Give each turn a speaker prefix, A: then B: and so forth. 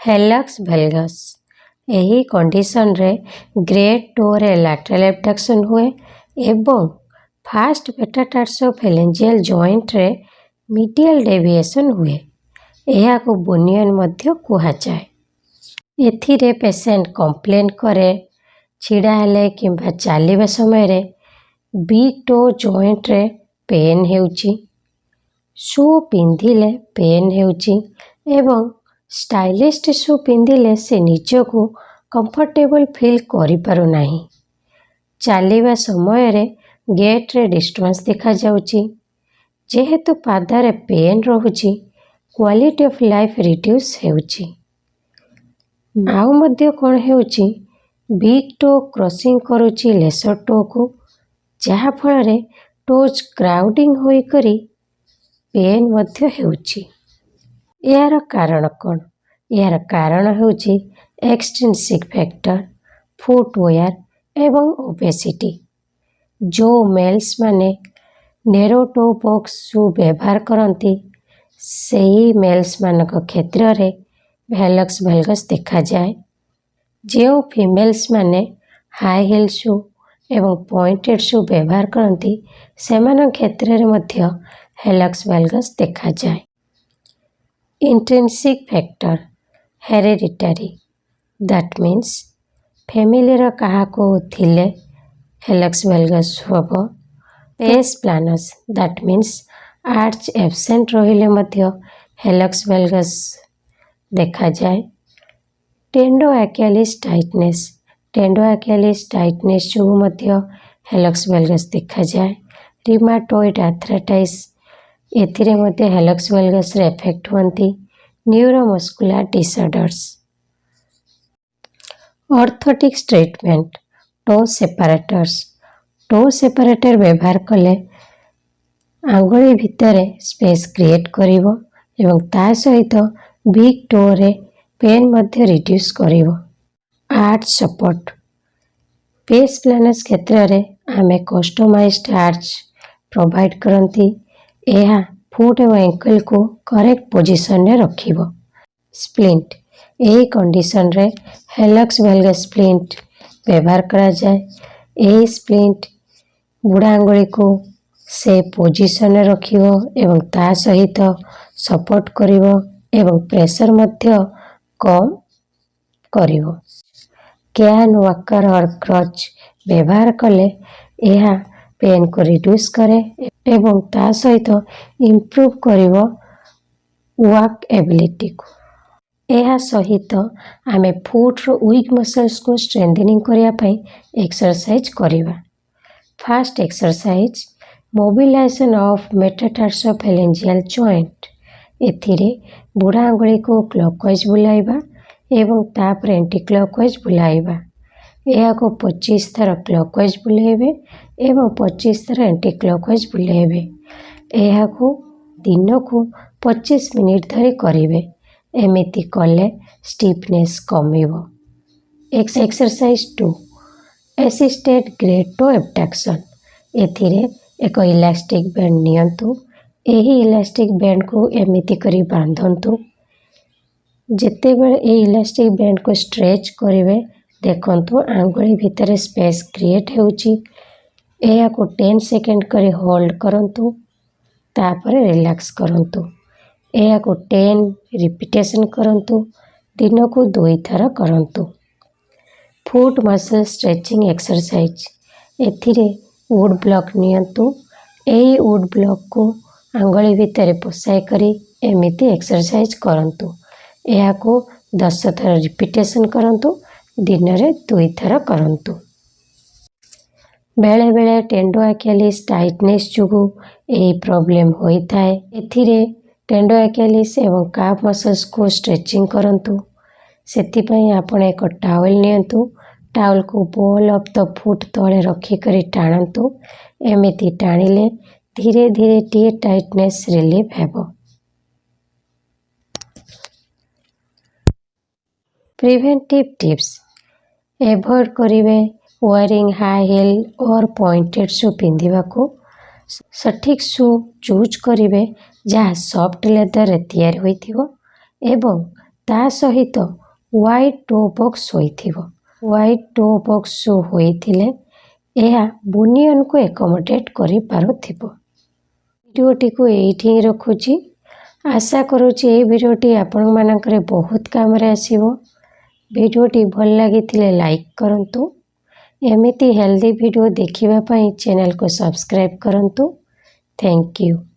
A: ହେଲକ୍ସ ଭେଲଗସ୍। ଏହି କଣ୍ଡିସନରେ great ଟୋରେ lateral ଆବଡକ୍ସନ୍ ହୁଏ ଏବଂ ଫାଷ୍ଟ ମେଟାଟାର୍ସୋଫେଲେଞ୍ଜିଆଲ ଜଏଣ୍ଟରେ ମିଡ଼ିଆଲ ଡେଭିଏସନ୍ ହୁଏ। ଏହାକୁ ବୁନିୟନ ମଧ୍ୟ କୁହାଯାଏ। ଏଥିରେ ପେସେଣ୍ଟ କମ୍ପ୍ଲେନ୍ କରେ, ଛିଡ଼ା ହେଲେ କିମ୍ବା ଚାଲିବା ସମୟରେ ବିଗ୍ ଟୋ ଜଏଣ୍ଟରେ ପେନ୍ ହେଉଛି, ସୁ ପିନ୍ଧିଲେ ପେନ୍ ହେଉଛି ଏବଂ ଷ୍ଟାଇଲିଷ୍ଟ ସୁ ପିନ୍ଧିଲେ ସେ ନିଜକୁ କମ୍ଫର୍ଟେବଲ୍ ଫିଲ୍ କରିପାରୁନାହିଁ। ଚାଲିବା ସମୟରେ ଗେଟ୍ରେ ଡିଷ୍ଟର୍ବାନ୍ସ ଦେଖାଯାଉଛି। ଯେହେତୁ ପାଦରେ ପେନ୍ ରହୁଛି, କ୍ୱାଲିଟି ଅଫ୍ ଲାଇଫ୍ ରିଡ୍ୟୁସ୍ ହେଉଛି। ଆଉ ମଧ୍ୟ କ'ଣ ହେଉଛି? ବିଗ୍ ଟୋ କ୍ରସିଂ କରୁଛି ଲେସର ଟୋକୁ, ଯାହାଫଳରେ ଟୋଜ୍ କ୍ରାଉଡ଼ିଂ ହୋଇକରି ପେନ୍ ମଧ୍ୟ ହେଉଛି। ଏହାର କାରଣ କ'ଣ? ଏହାର କାରଣ ହେଉଛି ଏକ୍ସଟ୍ରିନ୍ସିକ୍ ଫ୍ୟାକ୍ଟର, ଫୁଟୱେୟାର ଏବଂ ଓବେସିଟି। ଯେଉଁ ମେଲ୍ସ ମାନେ ନେରୋ ଟୋ ବକ୍ସ ସୁ ବ୍ୟବହାର କରନ୍ତି, ସେହି ମେଲ୍ସମାନଙ୍କ କ୍ଷେତ୍ରରେ ହେଲକ୍ସ ଭେଲଗସ୍ ଦେଖାଯାଏ। ଯେଉଁ ଫିମେଲ୍ସ ମାନେ ହାଇ ହିଲ୍ ସୁ ଏବଂ ପଏଣ୍ଟେଡ଼ ସୁ ବ୍ୟବହାର କରନ୍ତି, ସେମାନଙ୍କ କ୍ଷେତ୍ରରେ ମଧ୍ୟ ହେଲକ୍ସ ଭେଲଗସ୍ ଦେଖାଯାଏ। Intrinsic factor, hereditary, that means ଫ୍ୟାମିଲିର କାହାକୁ ଥିଲେ ହେଲକ୍ସ ଭେଲଗସ୍ ହେବ। Pes planus, that means arch absent ରହିଲେ ମଧ୍ୟ ହେଲକ୍ସ ଭେଲଗସ୍ ଦେଖାଯାଏ। Tendo Achilles tightness, tendo Achilles tightness ଯୋଗୁଁ ମଧ୍ୟ ହେଲକ୍ସ ଭେଲଗସ୍ ଦେଖାଯାଏ। ରିମାଟୋଇଡ୍ ଆର୍ଥ୍ରାଇଟିସ୍, ଏଥିରେ ମଧ୍ୟ ହେଲକ୍ସ ଭେଲଗସ୍ରେ ଏଫେକ୍ଟ ହୁଅନ୍ତି। Neuromuscular disorders. Orthotics treatment: toe separators. Toe separator ବ୍ୟବହାର କଲେ ଆଙ୍ଗୁଳି ଭିତରେ ସ୍ପେସ୍ କ୍ରିଏଟ୍ କରିବ ଏବଂ ତା ସହିତ ବିଗ୍ ଟୋରେ ପେନ୍ ମଧ୍ୟ ରିଡ୍ୟୁସ୍ କରିବ। Arch support. ପେସ୍ ପ୍ଲାନସ୍ କ୍ଷେତ୍ରରେ ଆମେ କଷ୍ଟମାଇଜ୍ଡ ଆର୍ଚ ପ୍ରୋଭାଇଡ଼ କରନ୍ତି। ଏହା ଫୁଟ୍ ଏବଂ ଏଙ୍କଲକୁ କରେକ୍ଟ ପୋଜିସନରେ ରଖିବ। ସ୍ପ୍ଲିଣ୍ଟ। ଏହି କଣ୍ଡିସନରେ ହେଲକ୍ସ ଭେଲଗସ୍ ସ୍ପ୍ଲିଣ୍ଟ ବ୍ୟବହାର କରାଯାଏ। ଏହି ସ୍ପ୍ଲିଣ୍ଟ ବୁଢ଼ା ଆଙ୍ଗୁଳିକୁ ସେ ପୋଜିସନରେ ରଖିବ ଏବଂ ତା ସହିତ ସପୋର୍ଟ କରିବ ଏବଂ ପ୍ରେସର ମଧ୍ୟ କମ୍ କରିବ। Can, Walker ଅର୍ କ୍ରଚ୍ ବ୍ୟବହାର କଲେ ଏହା ପେନ୍କୁ ରିଡ୍ୟୁସ୍ କରେ ଏବଂ ତା ସହିତ ଇମ୍ପ୍ରୁଭ୍ କରିବ ୱାକ୍ ଏବିଲିଟିକୁ। ଏହା ସହିତ ଆମେ ଫୁଟ୍ର ୱିକ୍ ମସଲ୍ସକୁ ଷ୍ଟ୍ରେନ୍ଥନିଂ କରିବା ପାଇଁ ଏକ୍ସରସାଇଜ୍ କରିବା। First exercise, mobilization of metatarsophalangeal joint. ଏଥିରେ ବୁଢ଼ା ଆଙ୍ଗୁଳିକୁ କ୍ଲକୱାଇଜ୍ ବୁଲାଇବା ଏବଂ ତାପରେ ଆଣ୍ଟି କ୍ଲକୱାଇଜ୍ ବୁଲାଇବା। ଏହାକୁ 25 ଥର କ୍ଲକୱାଇଜ୍ ବୁଲାଇବେ ଏବଂ 25 ଥର ଆଣ୍ଟି କ୍ଲକୱାଇଜ୍ ବୁଲାଇବେ। ଏହାକୁ ଦିନକୁ 25 ମିନିଟ୍ ଧରି କରିବେ। ଏମିତି କଲେ ଷ୍ଟିଫନେସ୍ କମିବ। Exercise 2, assisted great toe abduction. ଏଥିରେ ଏକ ଇଲାଷ୍ଟିକ୍ ବ୍ୟାଣ୍ଡ ନିଅନ୍ତୁ। ଏହି ଇଲାଷ୍ଟିକ୍ ବ୍ୟାଣ୍ଡକୁ ଏମିତି କରି ବାନ୍ଧନ୍ତୁ। ଯେତେବେଳେ ଏହି ଇଲାଷ୍ଟିକ୍ ବ୍ୟାଣ୍ଡକୁ ଷ୍ଟ୍ରେଚ୍ କରିବେ, ଦେଖନ୍ତୁ ଆଙ୍ଗୁଳି ଭିତରେ ସ୍ପେସ୍ କ୍ରିଏଟ୍ ହେଉଛି। ଏହାକୁ 10 ସେକେଣ୍ଡ କରି ହୋଲ୍ଡ କରନ୍ତୁ, ତାପରେ ରିଲାକ୍ସ କରନ୍ତୁ। ଏହାକୁ 10 ରିପିଟେସନ୍ କରନ୍ତୁ। ଦିନକୁ ଦୁଇଥର କରନ୍ତୁ। Foot muscle stretching exercise. ଏଥିରେ ଉଡ଼୍ ବ୍ଲକ୍ ନିଅନ୍ତୁ। ଏହି ଉଡ଼୍ ବ୍ଲକ୍କୁ ଆଙ୍ଗୁଳି ଭିତରେ ପଶାଇ କରି ଏମିତି ଏକ୍ସରସାଇଜ୍ କରନ୍ତୁ। ଏହାକୁ 10 ଥର ରିପିଟେସନ୍ କରନ୍ତୁ। ଦିନରେ ଦୁଇଥର କରନ୍ତୁ। ବେଳେବେଳେ ଟେଣ୍ଡୋ ଆକିଲିସ୍ ଟାଇଟନେସ୍ ଯୋଗୁଁ ଏହି ପ୍ରୋବ୍ଲେମ୍ ହୋଇଥାଏ। ଏଥିରେ ଟେଣ୍ଡୋ ଆକିଲିସ୍ ଏବଂ କାଫ୍ ମସଲ୍ସକୁ ଷ୍ଟ୍ରେଚିଂ କରନ୍ତୁ। ସେଥିପାଇଁ ଆପଣ ଏକ ଟାୱେଲ୍ ନିଅନ୍ତୁ। ଟାୱେଲ୍କୁ ବଲ୍ ଅଫ୍ the foot ତଳେ ରଖିକରି ଟାଣନ୍ତୁ। ଏମିତି ଟାଣିଲେ ଧୀରେ ଧୀରେ ଟିକେ ଟାଇଟନେସ୍ ରିଲିଫ୍ ହେବ। ପ୍ରିଭେଣ୍ଟିଭ୍ ଟିପ୍ସ: ଏଭଏଡ଼୍ କରିବେ wearing high heel or pointed shoe ପିନ୍ଧିବାକୁ। ସଠିକ୍ ସୁ ଚୁଜ୍ କରିବେ, ଯାହା ସଫ୍ଟ ଲେଦରରେ ତିଆରି ହୋଇଥିବ ଏବଂ ତା ସହିତ ୱାଇଡ୍ ଟୋ ବକ୍ସ ହୋଇଥିବ। ୱାଇଡ୍ ଟୋ ବକ୍ସ ସୁ ହୋଇଥିଲେ ଏହା ବୁନିୟନକୁ ଏକୋମୋଡେଟ୍ କରିପାରୁଥିବ। ଭିଡ଼ିଓଟିକୁ ଏଇଠି ହିଁ ରଖୁଛି। ଆଶା କରୁଛି ଏହି ଭିଡ଼ିଓଟି ଆପଣମାନଙ୍କର ବହୁତ କାମରେ ଆସିବ। ଭିଡ଼ିଓଟି ଭଲ ଲାଗିଥିଲେ ଲାଇକ୍ କରନ୍ତୁ। ଏମିତି ହେଲ୍ଦି ଭିଡ଼ିଓ ଦେଖିବା ପାଇଁ ଚ୍ୟାନେଲକୁ ସବସ୍କ୍ରାଇବ୍ କରନ୍ତୁ। Thank you.